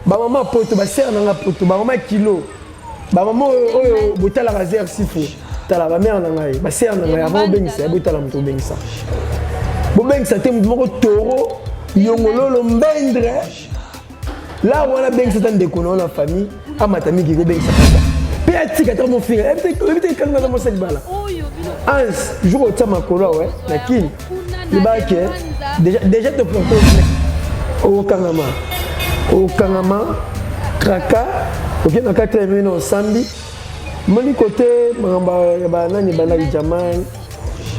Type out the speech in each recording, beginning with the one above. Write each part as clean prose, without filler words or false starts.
Bamama poto, basere na nga poto, bamama kilo, bamama oyo botalaka zer sifo, tala bamere na ngai, basere na ngai, avant obengisa ya botala moto obengisa, bobengisa te moto moko toro yongololo mbendre la wana. Bengisa ta ndeko na yo na famille, amata mingi kobengisa papa mpe atika ta mofinga. Oyebi te kalunga aza mwasi ya libala. Ans jour otia makolo awa na kini libake, déjà te propose okangama, okangama kraka, okende na 4 mino osambi moni kote makambo ya banani ebandaki jamai,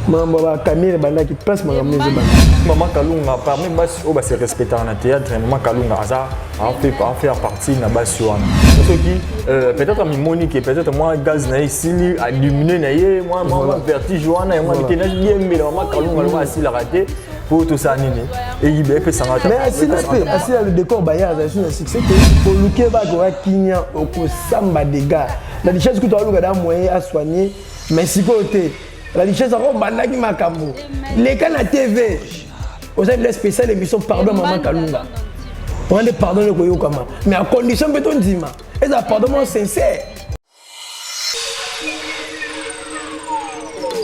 makambo ya bakamere ebandaki place, makambo ezobanda. Mama Kalunga, parmi basi oyo base respectaka na théâtre, Mama Kalunga aza afaire partie na basi wana. Soki peut-être amimoni ke peut-être mwa gaz na ye esili, adiminue na ye mwa vertige wana, yango abite nayembela Mama Kalunga longo asilaka te po tosala nini, eyibe epesanga. Mais asila mpe asila le décor baya azali su na succès te. Oluki bakoya kinia, okosamba dégâts. La Duchesse kutu aluka da moyen asoigner, mais sikoyo te. La Duchesse akobandaki makambo leka na TV, ozali le spécial émission pardon Mama Kalunga wana nde pardon ekoyokama, mais à condition mpe tondima ezala pardon moko sincère.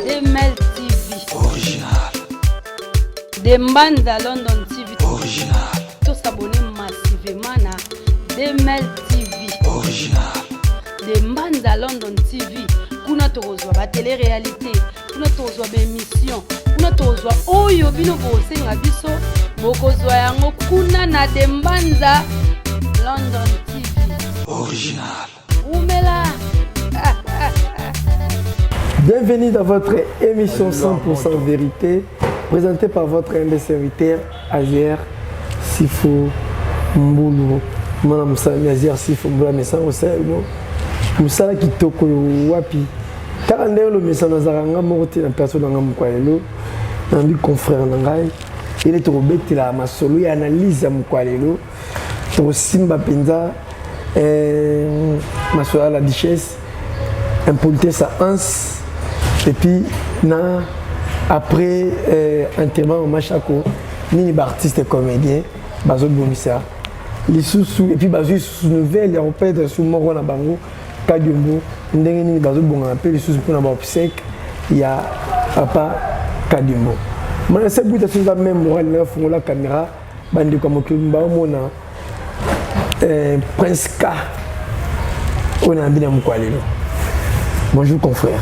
DML TV Original. De Mbanza London TV Original. To s'abonner massivement na DML TV Original. De Mbanza London TV, kuna tokozwa ba télé réalité, kuna tokozwa ba émission, kuna tokozwa oyo bino bosenga biso, bokozwa yango kuna na De Mbanza London TV Original. Umela. Bienvenue dans votre émission 100% vérité, présentée par votre humble serviteur Azer Sifo Mbulu. Mwana mosala Azer Sifo Mbulu amesana kosala bino mosala kitoko wapi kaka ndenge lomesano azalaka. Nga moko te na personne na nga moko ya lelo, nayambi confrère na ngai ele tokobetela masolo ya analyse ya moko ya lelo. Tokosimba mpenza masolo ya la Duchesse, impolitesse ya Hans, et puis na après enterrement Mama Chako, nini baartiste comédien bazobongisa lisusu, et puis bazwi lisusu nouvelle ya koperdre su moko na bango, Kadiombo, ndenge nini bazobongana mpe lisusu mpona baobsèques ya papa Kadiombo. Manase buta soki eza même moral na fungola caméra, bandeko ya mokili baomona Prince K oyo nayambi na mokwa lelo. Bonjour confrère.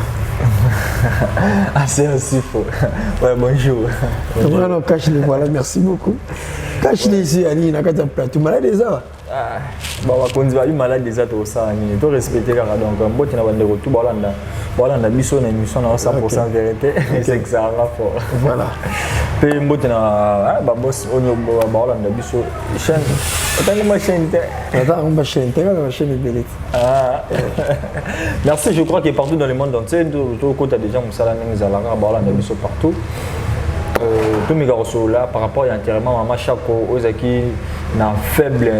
Ah, c'est aussi faux. Ouais, bonjour. Bonjour. Non, cache-les, voilà, merci beaucoup. Cache-les ici, Ali, na kati ya plateau. Malade eza? Ah, bon, bakonzi babi malade eza, tosala nini, to respecte kaka. Donc mbote na bandeko tu balanda, balanda biso na émission na 100% vérité, ezalaka fort. Mpe mbote na babos oyo baolanda biso. Chaîne otangi ma chaîne te? Ata ba chaîne te, kaka ba chaîne ebele te. Ah. Merci, je crois que partout dans le monde entier, tokota déjà mosala ndenge ezalaka, baolanda biso partout. Tomeka kosolola par rapport ya enterrement Mama Chako oyo ezalaki na faible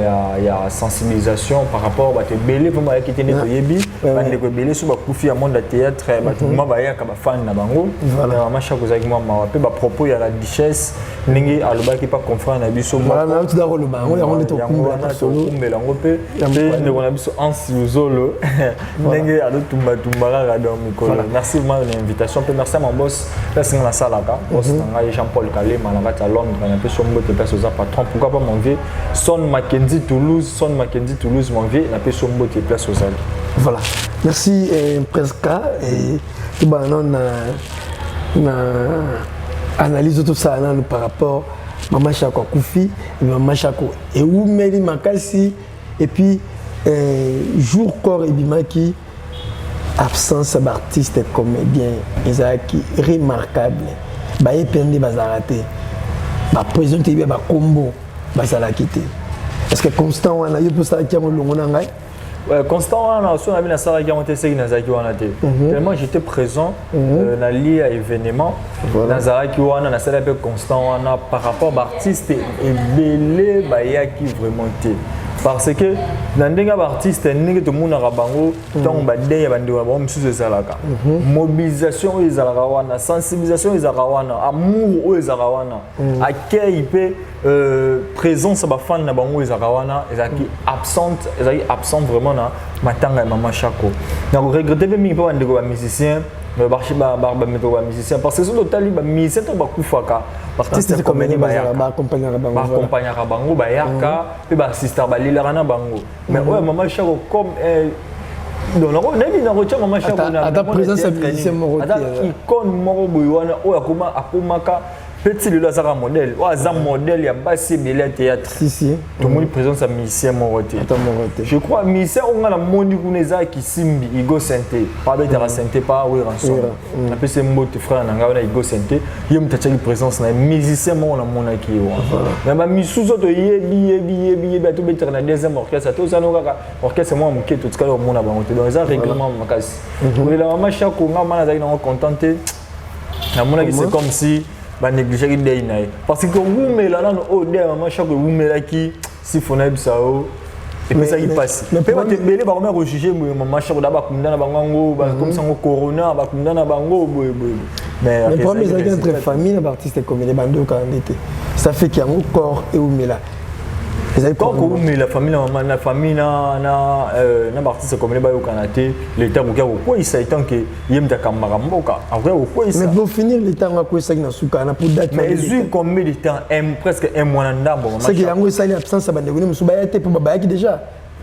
ya sensibilisation par rapport bato ebele mpo bayaki te. Nde toyebi bandeko ebele so bakufi ya monde ya théâtre, bato mwa bayaka, bafani na bango. Mama Chako ezalaki mwa mawa mpe bapropos ya la Duchesse ndenge alobaki pa confrère na biso. Tokumbela yango mpe mpe ndeko na biso Ansi Luzolo ndenge azotumbatumba kaka. Donc mikolo, merci vraiment na invitation mpe merci à mon boss, place nga nasalaka, boss na ngai Jean Paul Kalema na kati ya Londres, na mpe mbote place oza patron. Pourquoi pas mon vieux Son Mackenzie Toulouse, Son Mackenzie Toulouse, mon vieux, na mpe mbote place ozali. Voilà, merci Presca. Et tobana na analyse tosala nanu par rapport Mama Chako akufi. Mama Chako ewumeli makasi, et puis jour corps ebimaki, absence ya baartiste comédien ezalaki remarquable. Baye mpe nde bazalaka te, baprésident toyebi ya bakombo bazalaki te. Est ce que constant wana yo mpo osalaki yango longo na ngai? Ouais, constant wana so na bino nasalaki yango te, seki nazalaki wana te, tellement j'étais présent na lieu ya événement. Nazalaki wana, nasalaki mpe constant wana par rapport baartiste ebele bayaki vraiment te. Parce que na ndenge ya baartiste, ndenge tomonaka bango ntango badei ya bandeko na bango mosusu ezalaka, mobilisation oyo ezalaka wana, sensibilisation oyo ezalaka wana, amour oyo ezalaka wana, accueil mpe présence ya bafans na bango oyo ezalaka wana, ezalaki absente, ezalaki absent vraiment na matanga ya Mama Chako. Na koregretter mpe mingi mpe bandeko bamusicien, bameko bamusicien, parce que soki totali bamusicien to bakufaka, baartiste comédien bayaka. Baaccompagnaka bango. Baaccompagnaka bango, bayaka mpe baassistaka, balelaka na bango. Mais oyo Mama Chako, comme donc nayebi nakotia Mama Chako Ata présence ya musicien moko te. Ata icône moko boye wana oyo akoma, akomaka mpe ti lelo azaka modèle, oyo aza modèle ya basi ebele ya théâtre. Si si. Tomoni présence ya musicien moko te. Ata moko te. Je crois musicien oyo nga namoni kuna eza Kisimbi Igo Sente, pa abetaka sente pa Werrason. Napesi mbote frère na ngai wana Igo Sente, ye moto atiaki présence na ye. Musicien moko namonaki ye wana, mais bamisusu oyo toyebi yebi yebi yebi, atobetaka na deuxième orchestre, tozano kaka orchestre mwa moke, totikali komona bango te. Donc eza règlement makasi kolela Mama Chako. Nga mana azalaki nango content te. Namonaki c'est comme si banégligeaki dei na ye, parce que kowumela nano oyo dei ya Mama Chako ewumelaki, sifo nayebisa yo, epesaki mpasi. Mpe bato ebele bakomia kojuger boye Mama Chako da bakunda na bango yango, bakomisa yango corona, bakunda na bango boye boye. Mais problème ezalaki entre famille na baartiste comédien, bandokaka nde te. Ça fait que yango corps eumela. Ezali corps koumela, famille na mama na famille na baartiste comédien bayokana te. L'état akoki kokweyisa, etant que ye moto akambaka mboka, akoki kokweyisa. Mais pour finir, l'état yango akweyisaki na suka na pour date. Mais ezwi combien de temps? Un, presque un mois na ndambo. C'est que yango esali absence ya bandeko ne mosusu baya te, mpo bayaki déjà.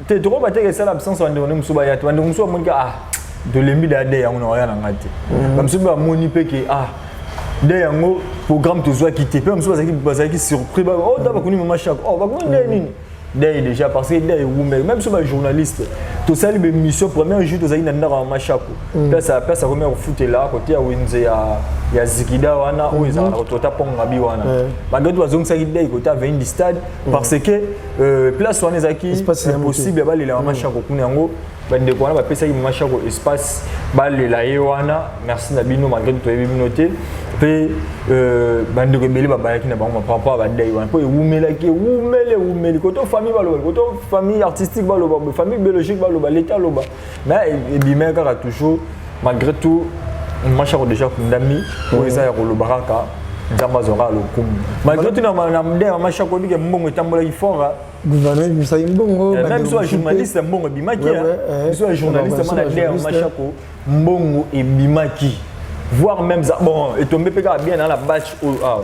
Te, tokoba te esala absence ya bandeko ne mosusu baya te. Bandeko mosusu bamoni ka ah, tolembi da de yango na oya na nga te. Bamosusu mpe bamoni mpe ke ah, nde yango programme tozwaki te. Mpe bamosusu bazalaki surpris, oh, da bakuni Mama Chako, oh, bakuni nde nini dei déjà, parce que dei ewumeli. Même so bajournaliste tosali bémission, premier jour tozalaki na ndako ya Mama Chako, place akomi ya kofutela kote ya wenze ya Zikida wana oyo ezalaka na kotota mpongo ngabi wana. Malgré tout bazongisaki dei kote avenue du Stade, parce que place wana ezalaki impossible ya balela Mama Chako kuna. Yango bandeko wana bapesaki Mama Chako espace balela ye wana. Merci na bino, malgré tout toyebi bino te. Mpe bandeko ebele babayaki na bango par rapport ya badei wana, mpo ewumelaki, ewumeli, ewumeli. Koto famille baloba, koto famille artistique baloba, famille biologique baloba, l'état aloba, mais ebimaki kaka toujours. Malgré tout, Mama Chako déjà kundami, oyo eza ya koloba kaka Nzambe azwaka lokumu. Malgré tout, na nde Mama Chako oyebike mbongo etambolaki fort. Gouvernement ebimisaki mbongo. Même biso bajournaliste, mbongo ebimaki. Biso bajournaliste, mana nde ya Mama Chako, mbongo ebimaki, voire même bon, etombe mpe kaka bien na batch oyo awa.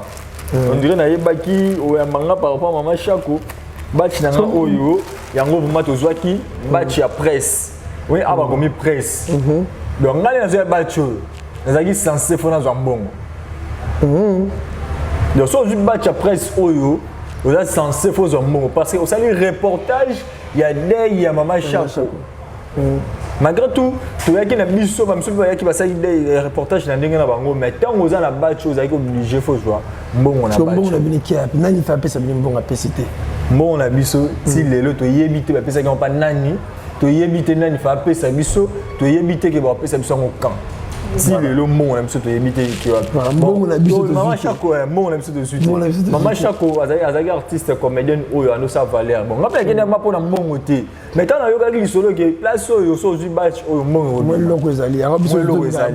On dirait nayebaki oyambanga par rapport à Mama Chako, batch na nga oyo yango vraiment tozwaki batch ya presse. Oui, awa bakomi presse. Donc ngai nazwa ya batch oyo, nazalaki censé fo nazwa mbongo. Donc so ozwi batch ya presse oyo, oza censé fo ozwa mbongo, parce que osali reportage ya dei ya Mama Chako. Malgré tout toyaki na biso, bamiso mpe bayaki, basalaki dei reportage na ndenge na bango. Mais ntango oza na batch, ozalaki obligé fo ozwa mbongo na mbongo na bino. Ekia nani fa apesa bino mbongo? Apesi te. Mbongo na biso ti lelo toyebi te bapesaki yango mpa nani, toyebi te nani fa apesa biso, toyebi te ke bapesa biso yango quand. Ti lelo mbongo na biso toyebi te ke Mbongo na biso. Mama Chako, mbongo na biso tozwi te. Mama Chako azalaki artiste comédienne oyo anosa valeur. Bon, nga mpe nakende ma mpona mbongo te, mais ntango nayokaki lisolo ke place oyo so ozwi batch oyo, mbongo eloko ezali yango. Biso eloko ezali,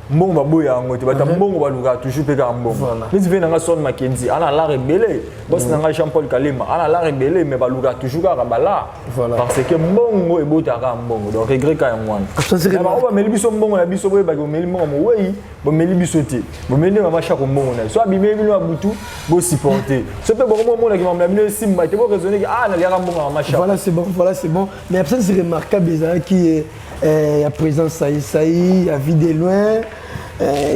mbongo baboya yango te. Bato ya mbongo balukaka toujours mpe kaka mbongo. Neti mpe nanga Son Makenzi ana lar ebele, bosi nanga Jean Paul Kalema ana lar ebele, mais balukaka toujours kaka balar, parce que mbongo ebotaka mbongo. Donc regret ka yango wana. Bango bameli biso mbongo na biso, boyebaki bomeli mbongo mowei, bomeli biso te, bomeli nde Mama Chako mbongo na ye. So abimeli bino ya butu, bosupporte. So mpe bokomomonaki mambo na bino esimba te, boraisonner ke ah, naliaka mbongo ya Mama Chako. Voilà, c'est bon, voilà, c'est bon. Mais absence remarquable ezalaki ya président Saïsaï, ya Vie de Loin,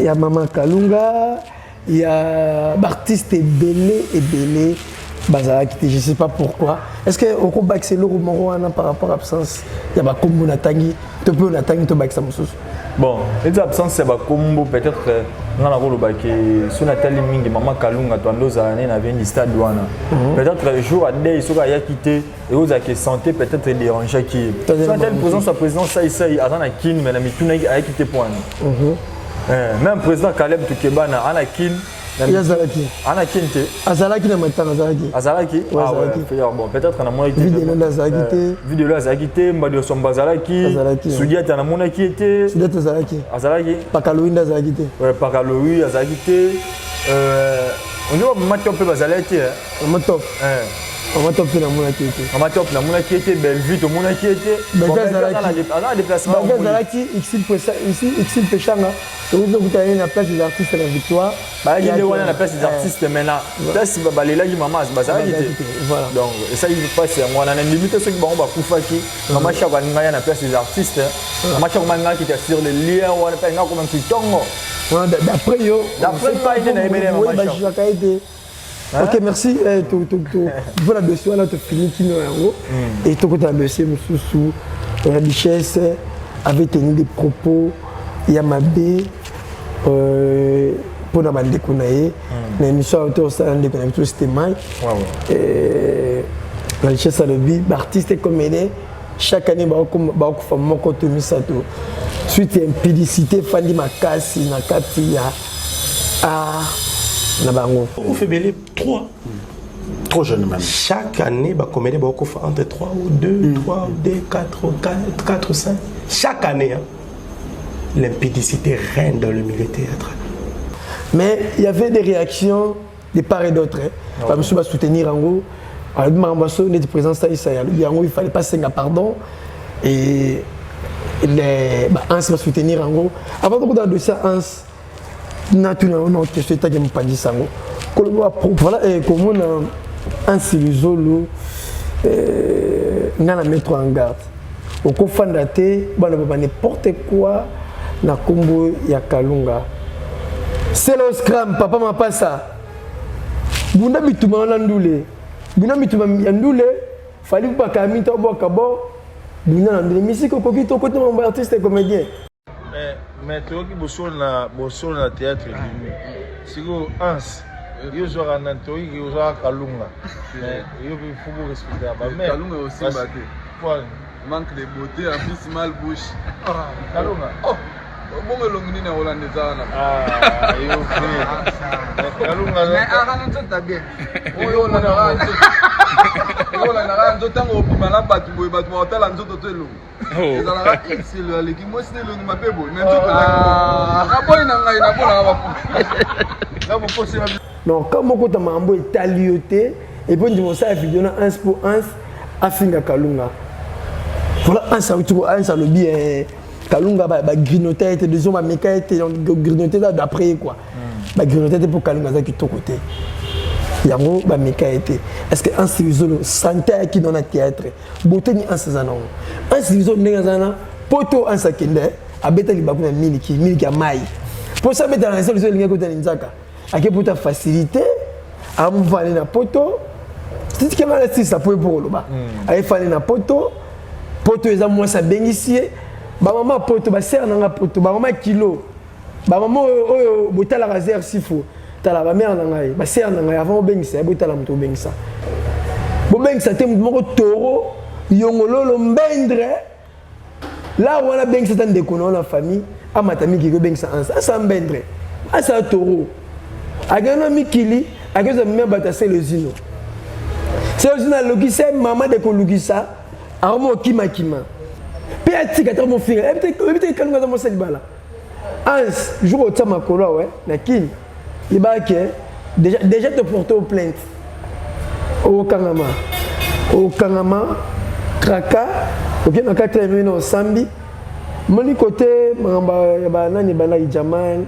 ya Mama Kalunga, ya baartiste ebele ebele bazalaki te. Je sais pas pourquoi. Est ce que okobakisa eloko moko wana par rapport absence ya bakombo natangi, to mpe oyo natangi, tobakisa mosusu? Bon, eza absence ya bakombo, peut-être nga nakolobaki so natali mingi Mama Kalunga, to ando ozala ne na vendi stade wana, peut-être jour adei soki ayaki te, ekozalaki santé peut-être edérangeaki ye. So natali présence ya président Saisai, aza na Kine, mais na mitunaki ayaki te po wana. Même président Caleb Tukebana ana Kine. Ye azalaki. Ana kin te. Azalaki na matanga, azalaki. Azalaki. Ouais, ah azalaki. Ouais, bon, peut-être na monaki te. Vidéo nde azalaki te. Vidéo azalaki te, Mbadi Osomba azalaki. Azalaki. Sudiata na monaki te. Sudiata azalaki. Azalaki. Pakaloui nde azalaki te. Ouais, Pakaloui azalaki te. On dirait mama top mpe bazalaki te. Mama top. Mama top mpe namonaki ye te. Mama top namonaki ye te, Bellevue tomonaki ye te. Bellevue azalaki. Aza na déplacement. Bellevue azalaki, Exil Peshanga. Tokoki kokutana ye na place des artistes na Victoire. Bayaki nde wana na place des artistes, mais na place balelaki mama bazalaki te. Donc esali mpasi yango wana. Na ndimi te soki bango bakufaki, mama Shako alinga ya na place des artistes, mama Shako malingaki te sur le lien wana mpe alinga koma ntongo. D'après yo, d'après ngai nde nayebele mama Shako. Bajugaka ye te. Ok, merci. Mpona dossier wana tofini kino yango et tokota na dossier mosusu. La Duchesse avait tenu des propos ya mabe mpona bandeko na ye na émission oyo tosala ndeko na biso Stemai. La Duchesse alobi baartiste comédien chaque année bakokufa moko to misato suite ya impudicité efandi makasi na kati ya art na bango. Okufa ebele 3. Trop jeune même. Chaque année, bacomédien bakokufa entre 3 ou 2, 3 ou 2, 4, 4, 4 ou 5. Chaque année, hein, l'impudicité règne dans le milieu théâtral. Mais il y avait des réactions de part et d'autre. Bamosusu basoutenir yango, alobi makambo aso neti président Saisa alobi yango, il fallait pas senga pardon, et les baanse basoutenir yango. Avant tokota dossier Anse, natuna yango na question etaki mopanzisa yango koloba. Voilà, komona Anse Luzolo, nga na mettre en garde, okofanda te bana baba n'importe quoi na nkombo ya Kalunga. Selo Scram, papa mapasa, bunda bituma wana ndule, bunda bituma ya ndule fali baka minta obwaka bo bunda na ndule misiki okoki tokoti mambo ya artiste comédien. Mais toyoki bosolo na bosolo na théâtre ebimi sikoyo. Anse, yo ozwaka na toyoki ozwaka Kalunga, mais yo mpe faut borespecter bamare. Kalunga osimba te. Manque de beauté, en plus mal bouche. Kalunga. Oh, bongo elongi nini ya kolanda eza wana? Yo mpe Kalunga. Mais aka na nzoto bien, oyo olandaka nzoto, oyo olandaka nzoto, ntango obima na bato boye, bato bakotala nzoto to elongi. Ezalaka xl aleki mwasi na elongi mabe boye, mais nzoto naboyi na ngai nabonaka bapo. Donc quand moko ta makambo etali yo te, et puis ndima osala video na Anse mpo Anse afinga Kalunga. Voilà, Anse auti, Anse alobi Kalunga bagrignote ye te, disons bameka ye te, grignote eza d'après ye quoi. Bagrignote te mpo Kalunga aza kitoko te, yango bameka ye te. Est ce que Anse Luzolo santé ayaki no na théâtre boteni? Anse aza nango, Anse Luzolo ndenge aza na poto, Anse akende abeta libaku na miliki, miliki ya mai, mpo so abetaka na Luzolo elingi ekota linzaka, ake pota facilité amofale na poto titikanga na sisa po epo koloba ayefale na poto. Poto eza mwasi abengisi ye, bamama poto, basere nanga poto, bamama kilo, bamama oyo botalaka zer sifo, tala bamare na ngai, basere na ngai, avant obengisa ye botala moto obengisa. Bobengisa te moto moko toro yongololo mbendre la wana. Bengisa ta ndeko na yo na famille amata mikili. Obengisa Anse, asa mbendre, asa toro, akende na mikili, akozwa meme bato ya Selezino. Selezino alukisa mama de kolukisa akoma okimakima mpe atika te mofinga. Oyebi te Kalunga aza mwasi libala. Anse, jour otia makolo awa na Kini, yebaka ke déjà te porte au plainte, okangama, okangama kraka, okende na kati ya mino osambi. Moni kote makambo ya banani ebandaki, Jamal,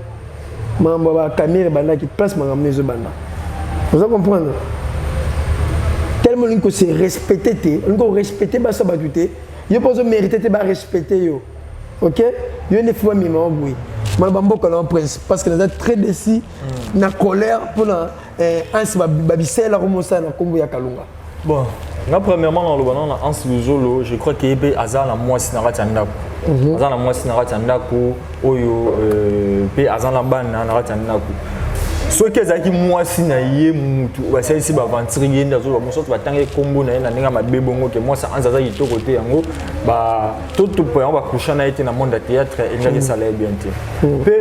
makambo ya bakamere ebandaki, place makambo ezobanda. Oza comprendre? Tellement olingi kose respecte te, olingi korespecte basa bato te, yo mpo ozomérite te barespecte yo. Ok, yo nde faut bamema yo boye maloba mboka na prince, parce que naza très déçu na colère mpona Anse babisela komosala na nkombo ya Kalunga. Bon, nga premièrement naloba nano na Anse Luzolo, je crois ke ye mpe aza na mwasi na kati ya ndako, aza na mwasi na kati ya ndako oyo mpe aza na bana na kati ya ndako. Soki ezalaki mwasi na ye mutu basalisi baaventure, ye nde azoloba mosusu batangi nkombo na ye na ndenge ya mabe bongo ke mwasi Anse aza kitoko te, yango totopo yango bakusha na ye te na monde ya théâtre, elingaki esala ye bien te. Mpe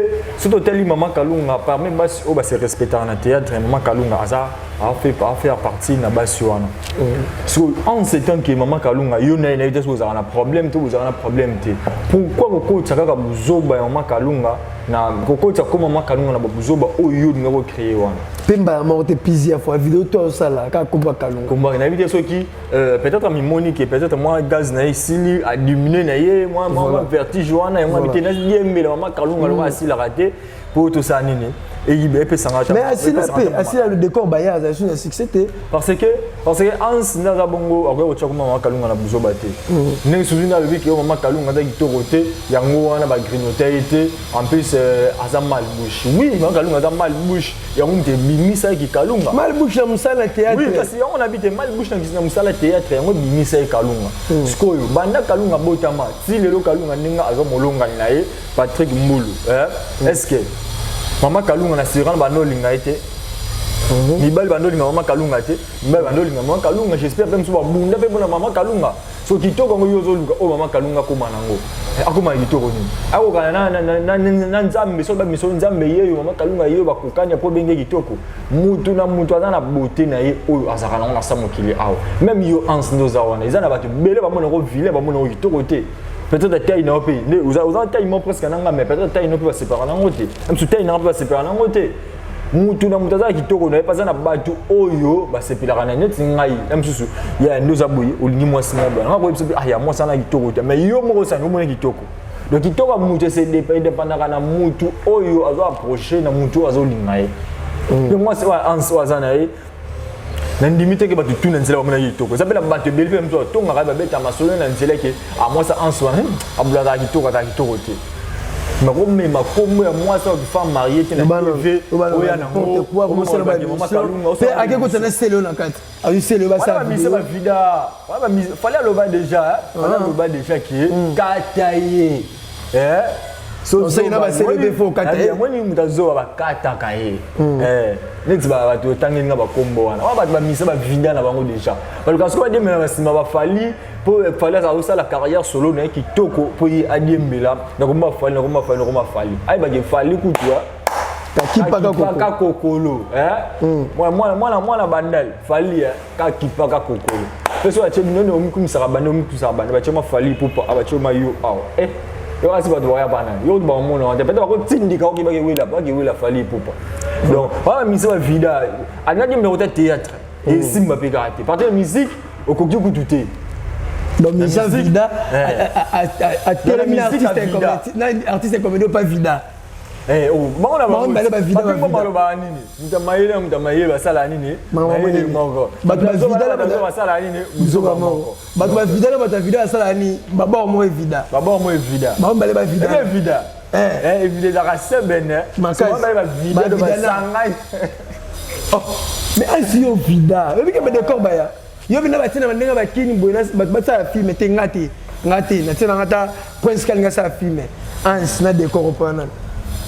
Soki totali Mama Kalunga, parmi basi oyo base respectaka na théâtre, Mama Kalunga aza afaire partie na basi wana. So en ce temps que Mama Kalunga, yo na ye, nayebi te soki ozalaka na problème to bozalaka na problème te, pourquoi kokotisa kaka buzoba ya Mama Kalunga na kokotisa ko Mama Kalunga na babuzoba oyo yo olinga kocréer wana? Mpe mbala moko te, plusieurs fois vidéo to azosala kaka komba Kalunga. Komba, nayebi te soki peut-être amimoni ke peut-être mwa gaz na ye esili, adiminuer na ye mwa vertige wana, yango abi te, nayembela Mama Kalunga longo asilaka te mpo tosala nini, eyibe epesanga. Mais asila mpe, asila le décor baya, azali su na succès te. Parce que Hans nde aza bongo, akoki kotia koma Mama Kalunga na buzoba te. Ndenge susu nde alobi ke Mama Kalunga aza kitoko te, yango wana bagrignote ye te. En plus aza mal bouche. Oui, Mama Kalunga aza mal bouche, yango moto ebimisaki Kalunga. Mal bouche na mosala théâtre. Oui, kasi yango nabi te, mal bouche na mosala théâtre, yango ebimisa ye Kalunga. Sikoyo banda Kalunga botama ti lelo, Kalunga ndenge aza molongani na ye Patrick Mbulu, est ce que Mama Kalunga na siran bando olinga ye te? Mibali bando olinga Mama Kalunga te? Mibali bando olinga Mama Kalunga, j'espère mpe mosusu babunda mpe mpona Mama Kalunga. So kitoko yango yo ozoluka oyo Mama Kalunga akóma nango, akóma na kitoko nini? Akokana na Nzambe? So bamiso Nzambe yeyo, Mama Kalunga yeyo, bakokani po benge kitoko. Mutu na mutu aza na beauté na ye oyo azalaka nango na sa mokili awa. Même yo Hans nde oza wana, eza na bato ebele bamonako vilain, bamonako kitoko te. Peut-être taille na yo mpe nde oza taille mo presque nanga, mais peut-être taille na yo mpe basepara nango te, mosu taille nanga mpe basepara nango te. Mutu na mutu aza na kitoko na ye, mpe aza na bato oyo basepelaka na neti ngai na mosusu ya nde oza boye, olingi mwasi na boye, nanga koyebisa mpe ah ya mwasi ana kitoko te, mais yo moko osani omona kitoko. Donc kitoko ya mutu esedépendaka na mutu oyo azo approche, na mutu oyo azolinga ye. Mpe mwasi oyo Hans oyo aza na ye, nandimi teke bato tu na nzela bamonaki kitoko. Eza mpe na bato ebele mpe moto atongaka, babeta masolo na nzela ke amwasi Hans wana abulaka kitoko, azala kitoko te. Nakomema kombo ya mwasi oyo femme mariée te na TV oya nango. Ake kota na sele oyo na kati, azwi sele oyo. Basala bavida. Fallait aloba déjà, fallait aloba déjà ke kata ye. Osali na basele mpe fo okata ye. Moni moto azoba, bakataka ye neti bato otangeli nga bakombo wana. Wana bato bamisa bavida na bango déjà, baluka soki badiembela na nsima bafali, mpo Fali azala kosala carrière solo na ye kitoko, mpo ye adiembela nakoma Fali, nakoma Fali, nakoma Fali. Ayebake Fali kutu kakipaka kokolo, mwana mwana Bandal. Fali kakipaka kokolo, mpe so atie bino omikumisaka bande, omikumisaka bande, batie ma Fali Pupa, batie ma yo awa, yo kasi bato baya bana yo bamona wana te, peut-être bakotindika oki bakewela, bakewela Fali Pupa. Donc wana mise bavida, alingaki mbeko ta théâtre esimba mpe kaka te, partir ya musique okoki kutu te. Donc misa vida atelemi na artiste comédie pa vida. Bango na bango balobaka nini? Moto ya mayele na moto ya mayele basala nini? Mayele moko. Bato bavida basala nini? Buzoba moko. Bato bavida na bato ya vida basala nini? Babao moko evida. Babao moko evida. Bango mibale bavida. Evida, evida ezalaka sebene. Makasi. Bavida basanga. Mais asi yo vida, oyebike badécor baya yo bina batie na bandenge bakini boye, bato basala film te. Nga te, nga te, natie nanga ta Prince Kalinga asala film Hans na décor mpo nani.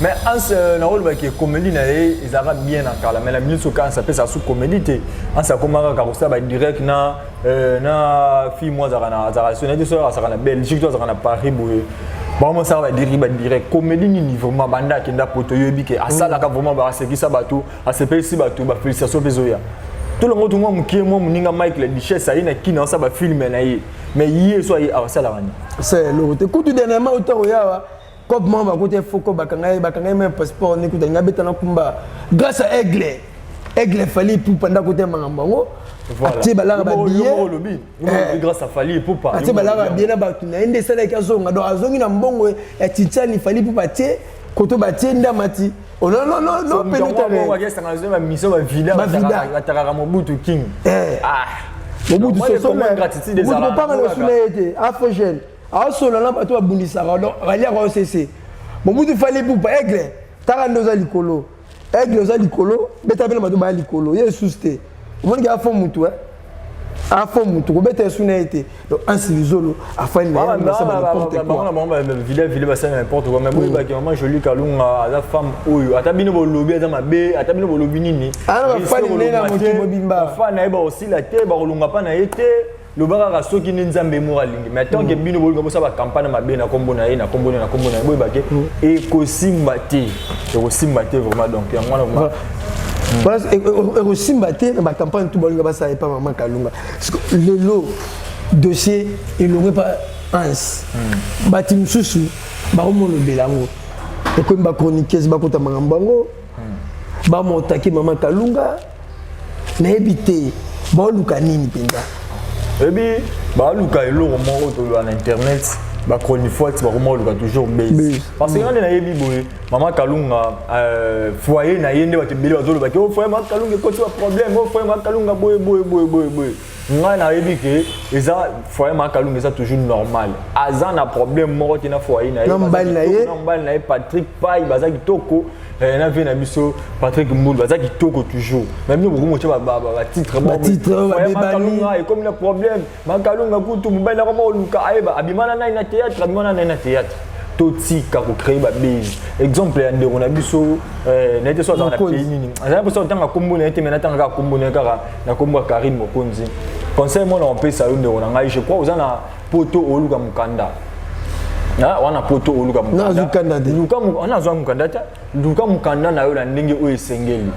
Mais Hans, nakolobaki comédie na ye ezalaka bien na kala, mais na minute soki Hans apesaka su comédie te. Hans akomaka kaka kosala badirect na fille mo azalaka na, azalaka so nayete so azalaka na Belgique to azalaka na Paris boye, bango mosala badirect, badirect comédie nini vraiment. Banda akenda poto, yoyebi ke asalaka vraiment, asekisa bato, asepelisi bato, bafélicitation mpe ezoya. Tolongo to mwa mokie mwa moninga Mike la Duchesse aye na kini, asala bafilm na ye, mais ye so aye awa asalaka nini? Asala eloko te. Kutu dernièrement uta koyawa cop moko bakota efoko, bakanga ye, bakanga ye même passeport ni kuta nga beta na kumba grâce à Aigle, Aigle Fali Pupa ndako te, makambo yango atie balaka babillet. Grâce à Fali Pupa. Atie balaka babillet na bato na ye nde esalaki azonga. Donc azongi na mbongo ya Titiani Fali Pupa, atie koto batie ndamati. Oh non, non, non, non, bamisa bavida batakaka Mobutu King. Mobutu soso, mopanga na osuna ye te, afro jeune aosola na bato babundisaka, donc baliaka osese. Mobutu Fali Pupa Aigle, taka nde oza likolo, Aigle oza likolo, beta mpe na bato baya likolo ye esusu te. Omoniki afo mutu, afo mutu kobeta esu na ye te. Donc Ansi Luzolo afani na ye basala n'importe quoi. Bango vida vile basala n'importe quoi, mais boyebaki Mama Jolie Kalunga aza femme oyo ata bino bolobi aza mabe, ata bino bolobi nini. Ana bafani nde na mokili mobimba. Bafani na ye bakosila te, bakolonga mpa na ye te. Loba kaka soki nde Nzambe moko alingi. Mais tant que bino bolinga bosala ba campagne mabe na kombo na ye, na kombo na ye, na kombo na ye, boyeba ke ekosimba te. Ekosimba te vraiment donc yango wana vraiment. Voilà, ekosimba te na ba campagne tout balinga basala epa mama Kalunga. Lelo dossier elongwe pa Hans. Bati mosusu bakomolobela yango. Ekomi ba chroniqueuse bakota makambo yango. Bamotaki mama Kalunga. Nayebi te baoluka nini mpenza. Oyebi baluka eloko moko toloba na internet ba chronifoite bakoma koluka toujours base parce que nga nde nayebi boye mama Kalunga foyer na ye nde bato ebele bazoloba ke o foyer mama Kalunga ekoti ba problème, o foyer mama Kalunga boye boye boye boye boye. Nga nayebi ke eza foyer mama Kalunga eza toujours normal, aza na problème moko te na foyer na ye, Na mobali na ye. na mobali na ye Patrick Pai baza kitoko, na vie na biso Patrick Mbulu baza kitoko toujours. Mais bino bokomi kotia ba titre moko Ba titre oyo foyer mama babebani. Kalunga ekomi na problème, mama Kalunga kutu mobali na koma koluka ayeba abima na nani na théâtre, abima na nani na théâtre. Totika ko créer ba base. Exemple ya ndeko na biso na ye te so azalaka na Mokonzi. pays nini, azalaki mposa kotanga kombo na ye te, mais natanga kaka kombo na ye kaka na kombo ya Karine Mokonzi. Conseil moko na kopesa yo ndeko na ngai, je crois oza na poto oluka mokanda. Ah, wana poto oluka mokanda. Nazwi kanda te. Luka wana azwa mokanda te. Luka mokanda na yo na ndenge oyo esengeli.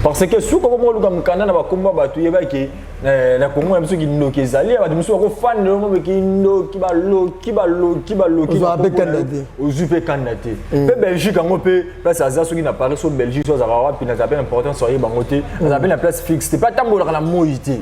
Parce que soki okoma koluka mokanda na bakombo ya bato, yebaki na Congo na biso kindoki ezali, bato mosusu bakofanda yo moko kindoki, baloki, baloki, baloki, Ozwa na pe kombo na kanda yo, te. ozwi pe kanda te. Pe Belgique yango pe place aza soki na Paris, so Belgique so azalaka wapi, nazala pe na importance oyeba yango te. Azala pe na place fixe te, pe atambolaka na moi te.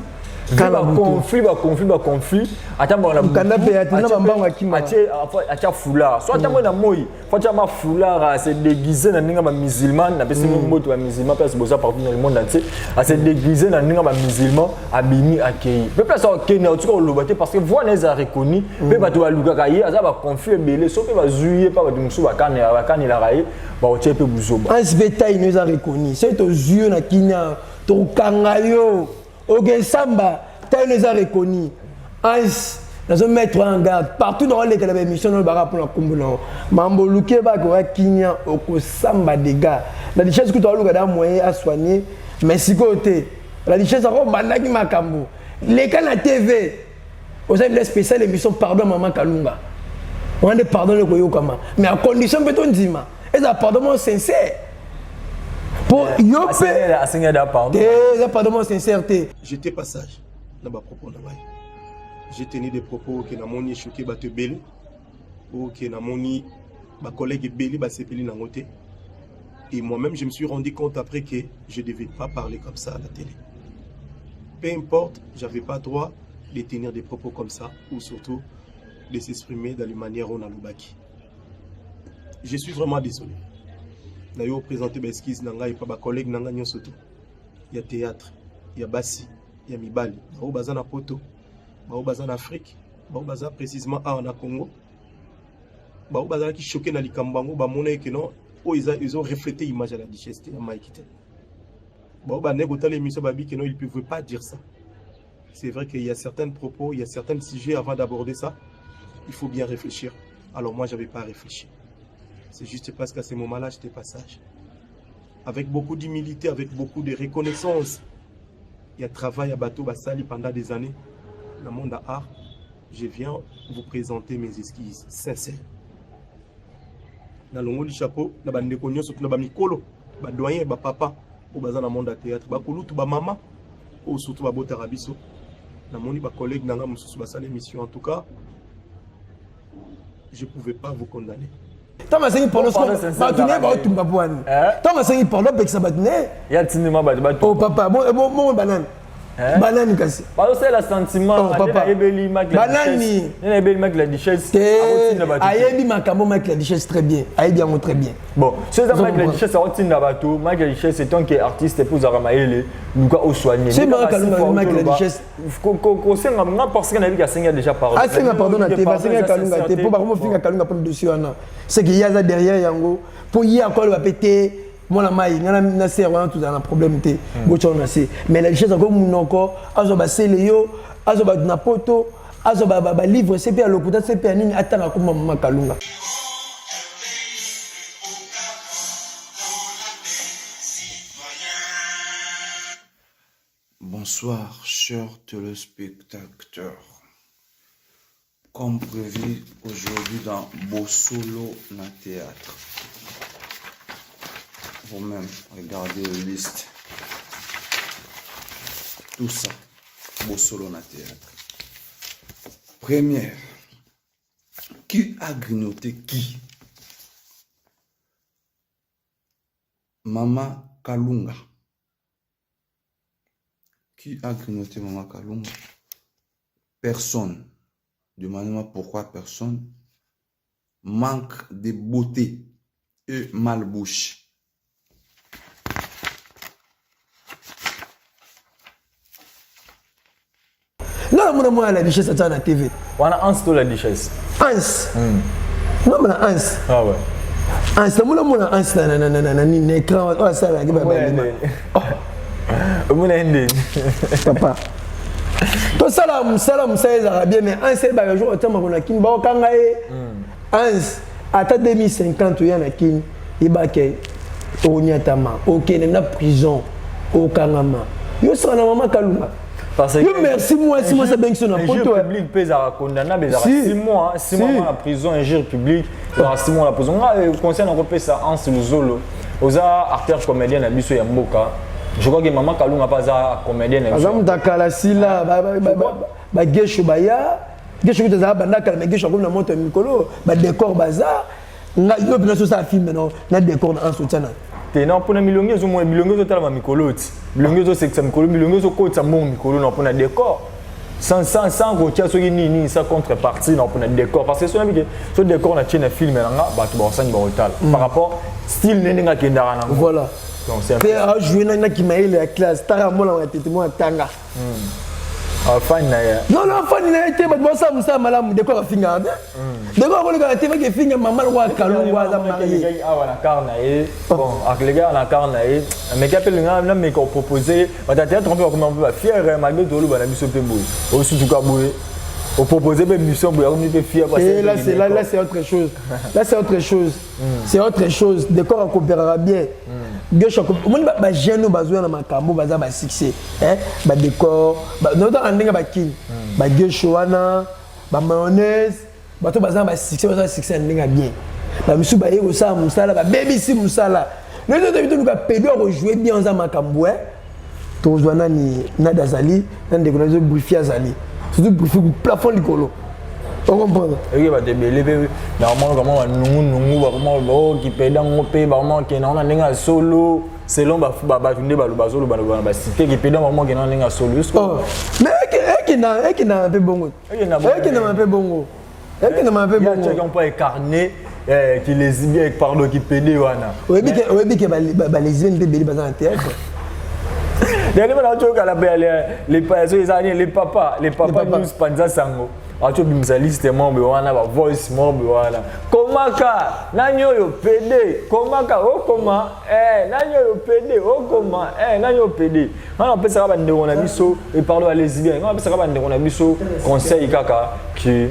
Kala Ba butu. conflit, ba conflit, ba conflit, atambolaka na Mokanda butu, pe ya te, na atie pe- bambango akima. atie foulard. So atambola na moi, faut atia ma foulard, a se déguiser na ndenge ba musulman, na pesi mbote ba musulman place boza partout dans le monde entier, a se déguiser na ndenge ba musulman, abimi akei. Pe place akende, otika koloba te parce que voix na eza reconnu, pe bato balukaka ye, aza ba conflit ebele, so pe bazwi ye pa bato mosusu bakanelaka ye, bakotia pe buzoba. Hans pe taille no eza reconnu. Soki tozwi yo na Kenya, tokokanga yo. Oke samba, taille no eza reconnu. Hans, nazo mettre en garde partout dans les la émission no baka pona kombo na mambo luke ba ko Kenya okosamba dégâts. La richesse que tu as luka da moyen à soigner, mais sikoyo te. La richesse ako bandaki makambo. Leka na TV. Oza une spéciale émission pardon maman Kalunga. On de pardon le koyokama, mais à condition peut ndima. Eza pardon mo sincère. Po yo pe asenga da pardon. Eh, eza pardon mo sincère te. J'étais pas sage na ba propos na ngai. J'ai tenu des propos que namoni choqué bato ebele, ou que namoni ba collègues ebele basepeli nango te. Et moi-même, je me suis rendu compte après que je devais pas parler comme ça à la télé. Peu importe, j'avais pas droit de tenir des propos comme ça, ou surtout de s'exprimer dans les manières où on a lobaki. Je suis vraiment désolé. D'ailleurs, présenter mes excuses na ngai pa ba collègues na ngai nyonso tout. Il y a théâtre, il y a basi, il y a mibali. Ba oyo baza na poto, ba oyo baza na Afrique, ba oyo baza précisément awa na Congo. Ba oyo bazalaki choqué na likambo bango, bamona que non, oyo eza, ils ont reflété image à la duchesse ya Mike te. Ba oyo bandeko kotala émission babi que non, ils ne pouvaient pas dire ça. C'est vrai qu'il y a certains propos, il y a certains sujets avant d'aborder ça, il faut bien réfléchir. Alors moi, j'avais pas réfléchi. C'est juste parce qu'à ce moment-là, j'étais pas sage. Avec beaucoup d'humilité, avec beaucoup de reconnaissance, il y a travail à bateau Basali pendant des années. Dans le monde à art, je viens vous présenter mes excuses sincères. Na longoli chapeau, na bandeko nyonso, na ba mikolo, ba doyen, ba papa, oyo baza na monde ya théâtre, ba kulutu, ba mama, oyo surtout ba botaka biso. Namoni ba collègues na nga mosusu basala émission. En tout cas, je pouvais pas vous condamner. Ntango asengi pardon, Pardon, sikoyo, sincère, bato ne ezalaka baotumba po wani. Eh? Ntango asengi pardon, apekisa bato ne. Ya tindima bato batumba. Oh papa, bon, bon, banani. Eh? Banani kasi. Bazosala sentiment, Oh, papa. nayebeli Mike la Banani. Duchesse. Nayebeli Mike la Duchesse. Te, Akotinda bato te. ayebi makambo Mike la Duchesse très bien. Ayebi yango très bien. Bon, soki eza Ozo Mike la comprendre. Duchesse akotinda bato, Mike la Duchesse étant que artiste mpo ozalaka mayele, luka osoigne. C'est Ndenge Mike kaka Kalunga, Sifa Mike la Otoloba, Duchesse. kosenga nga parce que nayebi ke asengi déjà pardon. Asenga pardon na te, Pardon, basenga eza Kalunga te, sincère po bakomofinga Kalunga mpo dossier wana. C'est que ye aza derrière yango, po ye akoloba pe te mwana mai nga na ser wana tozala na problème te. Botya wana se. Mais la richesse ako munoko, azwa basele yo, azwa bato na poto, azwa ba livre se pe ya lokuta se pe ya nini atanga komba mama Kalunga. Bonsoir, chers. Chers téléspectateurs, comme prévu aujourd'hui dans Bosolo na théâtre. Vous-même, regardez la liste. Tout ça, Bosolo na théâtre. Première, qui a grignoté qui Mama Kalunga. Qui a grignoté Mama Kalunga Personne. Demandez-moi pourquoi personne. Manque de beauté et malbouche. Nga namona mwana la duchesse atia na TV. Wana Hans to la duchesse? Hans. Namona Hans. Ah ouais. Hans namona mona Hans na na na na na nini na écran oyo asalaki ba balima. Omona ye ndeni. Papa. Tosala mosala mosala ezalaka bien mais Hans eyebaka jour otiamako na kini baokanga ye. Hans ata 2050 oya na kini yebake onyatama okende na prison okangama yo sala na mama kalunga yo merci mwasi mwasi abengisi na poto public mpe ezalaka condamnable ezalaka 6 mois 6 mois na prison injure publique ezalaka 6 mois na prison nga euh, conseil nakopesa Hans Luzolo oza acteur comédien na biso ya mboka je crois que mama kalunga mpe aza comédien na biso aza moto akala sila bagesho baya gesho kutu azala banda kala mais gesho akomi na moto ya mikolo badécor baza nga yo mpena sosala filme no na décor na anse otya na te na mpona milongi ezomona bilongi ezotalama mikolo ti bilongi ezosekisa mikolo bilongi ezokotisa mbongo mikolo na mpona décor sans sans sans kotia soki nini nini sans contrepartie na mpona décor parce que soki nabi ke so décor na tie na filme na nga bato bakosani bakotala mm. par rapport style nde ndenge akendaka nango voilà mpe ajoue na kimayele ya classe tara mona matete mwa atanga Ah, fan na ye non non fan na ye te bato basala mosala malamu dekor afingaka te hmm. dekor akolekaka te baki efinga mama lokola kalungu aza marie awa na car na ye bon akoleki awa na car na ye ameki ape linga nameka opropose bato ya théâtre mpe bakoma mpe bafiere malgré toloba na biso mpe boye osutuka boye opropose mpe mission boye akomi mpe fier là c'est là c'est autre chose là c'est autre chose Mm. C'est autre chose. Décor akopérera bien. Mm. Gesho omoni ba jeune oyo bazoya na makambo baza ba succès. Hein? Ba décor, ba nota ndenge ba king. Mm. Ba gesho wana, ba mayonnaise, bato baza ba succès, baza succès na ndenge bien. Ba misu ba ye kosala musala, ba bebisi musala. Nde to toluka pedo akojouer bien oza makambo hein. Tozwa nani nada azali na ndeko na biso brifi azali surtout brifi plafond likolo ocomprendre eke bato ebele mpe nakomona kama banungunungu bakoma okipeda yango mpe bakoma okende yango na ndenge ya solo selon bato nde bazoloba na basite kipeda bakoma okende na ndenge ya solo oh. mais ekendaka mpe bongo ekendaka mpe bongo ekendaka mpe bongo mpo incarné eh, ki lesbien pardon ki pede wana oyebi ke balesbienne mpe ebele baza na théâtre dernier mona otyoka les papa les papa news panza sango atobimisa liste moko boye wana ba voice moko boye wana komaka nani oyo pede komaka okoma eh, nani oyo pede okoma eh, nani oyo pede ngai napesaka bandeko na biso eh, pardon ba lesbien ngai napesaka bandeko na biso conseil kaka ke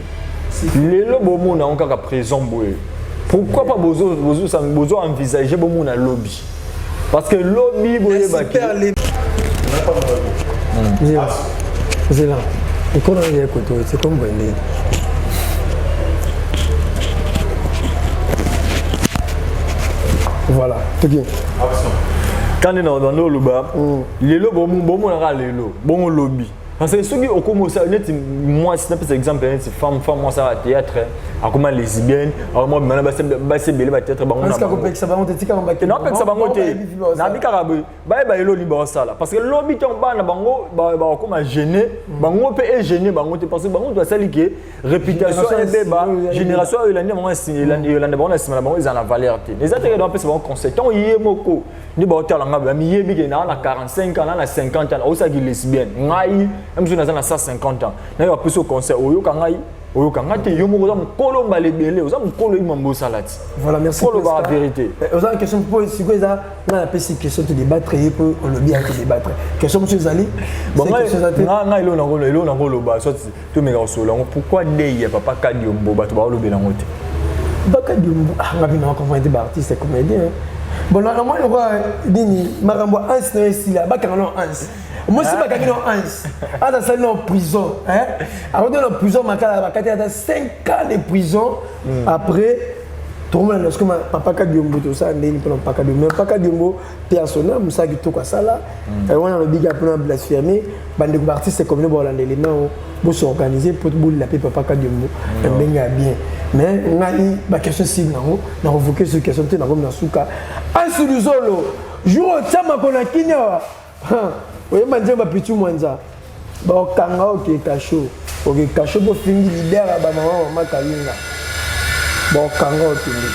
lelo bomona yango kaka présent boye pourquoi pas bozo bozo bozo envisager bomona lobi parce que lobi boyebaki zela ekolo ya koto c'est comme boye voilà toki kande na bando oloba mm. lelo bomonaka lelo bongo lobi parce que soki okomi osala neti mwasi napesa exemple neti femme femme mwasi ala théâtre akoma lesbienne akoma bima na basi ebele ba théâtre bango napekisa bango te tika napekisa bango te nabi kaka boye bayeba ye lobi baosala parce que lobi ntango bana bango bakokoma gêne bango mpe egêne bango te parce que bango moto basali ke réputation ebeba génération oyo elandi bango elanda bango na nsima na bango ezala na valeur te eza te ke bapesa bango conseil ntango ye moko nde baotala ngai bamiyebi ke naa na 45 ans naa na 50 ans osalaki lesbienne ngai na mosusu naza na 150 ans naye bapesi yo conseil oyoka ngai oyoka ngai te yo moko oza mokolo mbala ebele oza mokolo oyebi mambo osala ti voilà merci olobaka vérité eh, oza na question mpo sikoyo eza ngai napesi question to débattre ye mpo olobi ya to débattre question mosusu ezali ngai eloko nakoloba soit tomeka kosolola yango pourquoi dei ya papa kadiombo bato baolobela yango te bakadiombo ah, ngai mpe na comprendre te baartiste comédien bon namoni lokola nini makambo ya anse na esila bakanga no anse. Mosi bakangi no Hans. Hans asali na prison. Hein? Akoti na prison makala bakati ata 5 ans de prison. Après tokomona na sikoyo papa Kadiombo tosala ndeni mpona papa Kadiombo. Mais papa Kadiombo personnel mosala kitoko asala. Wana alobi kaka mpona blasphémer bandeko ba artiste commune bolanda elema oyo bosorganize mpo bolela mpe papa Kadiombo na ndenge ya bien. Mais ngai ba question cible nango na revoke sur question te, nakomi na suka. Hans Luzolo jour otia makolo na kini awa oyemba nzembo ya Pichu Mwanza, bakokanga oke kasho, oke kasho mpo fingi leader ya bamama mama Kalunga, bakokanga okende.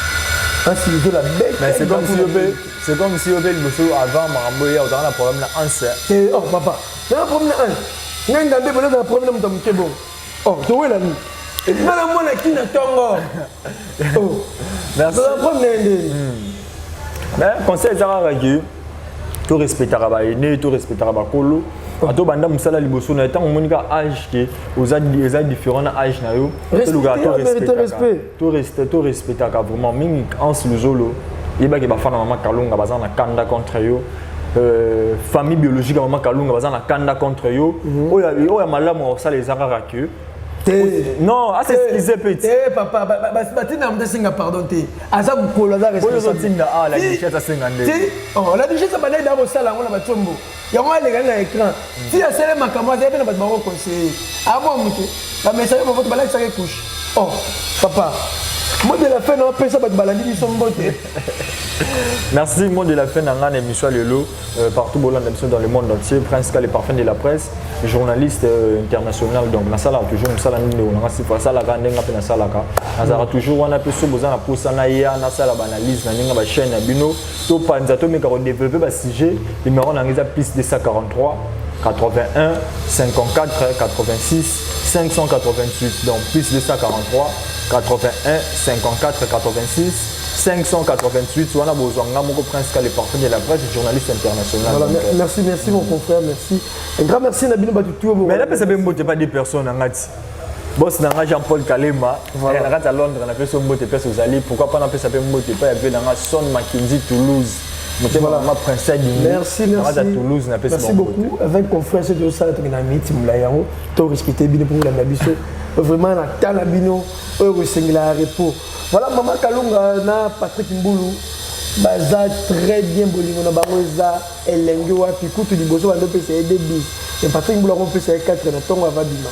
Hans Luzolo Mais c'est comme si yo mpe, c'est comme si yo mpe liboso avant makambo eya ozalaka na problème na Hans. Eh, oh papa, na problème na Hans? Ngai ngambe boleza na problème na moto ya moke bongo? Oh, towela nini? Nga na mwana kina ntongo. Oh, Merci. na problème na ye ndeni? Mais conseil eza kaka ke torespectaka baene, torespectaka bakolo. Ato banda mosala liboso na ye, ntango omoni ka age ke oza eza différent na age na yo, tolukaka Respecter, mérite respect. Torespectaka vraiment mingi. Hans Luzolo, yebaki bafana mama Kalunga baza na kanda contre yo, famille biologique ya mama Kalunga baza na kanda contre yo. Oyo oyo ya malamu akosala eza kaka ke Te. Non, asexcuse petit. Te papa, batinda moto asenga pardon te, aza mokolo, aza Oyo responsable. ozotinda awa la duchesse asenga nde? Ti, oh, la duchesse abandaki da kosala yango na batiombo yango, alekani na écran ti asele makambo, azali mpe na bato bango conseiller amwa moto bamesaki bafoto balakisaki couche. Oh papa, mot de la fin na opesa bato balandi biso, mbote. Merci. Mot de la fin na ngai na émission ya lelo, partout bolanda biso dans le monde entier, Prince Ka, le parfum de la presse, journaliste international. Donc nasalaka toujours mosala ndenge ndeko nanga Sifa asalaka, ndenge mpe nasalaka, nazalaka toujours wana. Mpe so boza na posa na ya nasala baanalyse na ndenge bachaîne na bino, topanza, tomeka kodévelopper basujet, numéro na ngai eza plus 243 81 54 86 588. Donc plus 243 81 54 86 588 wana bozwa nga moko, Prince Ka, le parfum de la presse, journaliste international. Voilà, Donc, merci, merci mon confrère, merci, un grand merci na bino bato tu. Mais napesa mpe mbote pa des personnes na nga ti boss na nga Jean-Paul Kalema. Voilà. Na kati ya Londres, napesi yo mbote place ozali. Pourquoi pas napesa mpe mbote epai ya mpe na nga Son Makinzi Toulouse, motema Voilà. mama Princesse Dingu Merci, na kati ya merci. Toulouse, napesi Merci bango mbote. beaucoup. Avec confrère, c'est tout ça, tu as mis molai yango, to respecter bino pour la biso. Vraiment na tala bino oyo kosengela repos. Voilà, maman Kalunga na Patrick Mbulu baza très bien, bolingo na bango eza elenge wapi. Kutu liboso bando pesa ye 2 bis. Mais Patrick Mbulu akopesa ye 4 na ntongo ava bima.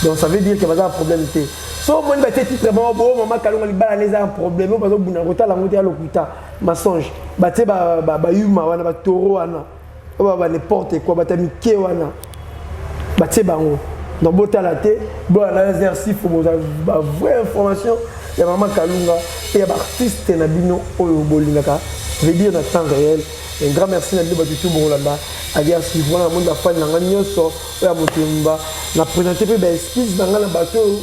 Donc ça veut dire que baza na problème te. So omoni batie titre bango bo mama Kalunga libala na eza un problème, oyo bazobunda kotala yango te, ya lokuta, mensonge. Batie bayuma wana, batoro wana oyo ba n'importe quoi, bato ya mike wana batie bango. Donc botala te, bolanda exercice, bozwa ba vraie information ya mama Kalunga mpe ya baartiste na bino oyo bolingaka, veut dire na temps réel. Un grand merci na bino bato tu bokolanda alias wana. Namoni bafani na ngai nyonso oyo ya motemba, na présente mpe baexcuse na ngai na bato oyo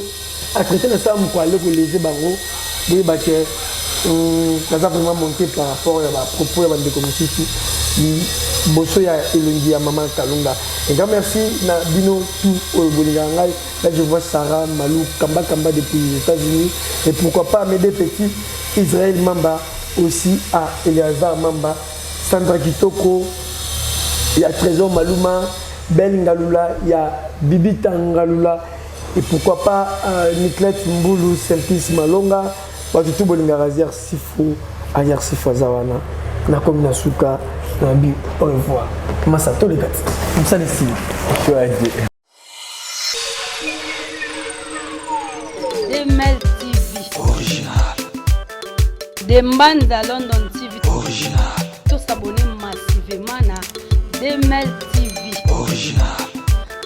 atraité na sala moko ale kolese bango. Boyeba ke naza vraiment monté par rapport ya bapropos ya bandeko mosusu liboso ya elongi ya mama Kalunga. Un grand merci na bino tout oyo bolingaka ngai. Là je vois Sarah Malou Kamba Kamba depuis les États-Unis, et pourquoi pas mes deux petits Israël Mamba, aussi à Eleazar Mamba, Sandra Kitoko, il y a Trésor Maluma, Bel Ngalula, il y a Bibita Ngalula, et pourquoi pas Nicolette Mbulu, Selkis Malonga, bato tu bolingaka Aziar Sifu, Aziar Sifu aza wana. Nakomi na suka na bi, au revoir. Masa toleka ti mosala esili. DML TV. Original. De Mbanza London TV. Original. Tosabonner massivement na DML TV. Original.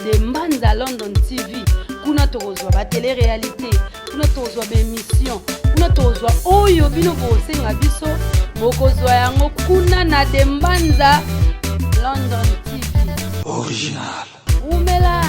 De Mbanza London TV. Kuna tokozwa batele réalité, kuna tokozwa baémission, kuna tokozwa oyo bino bosenga biso, bokozwa yango kuna na De Mbanza London TV. Original. Umela.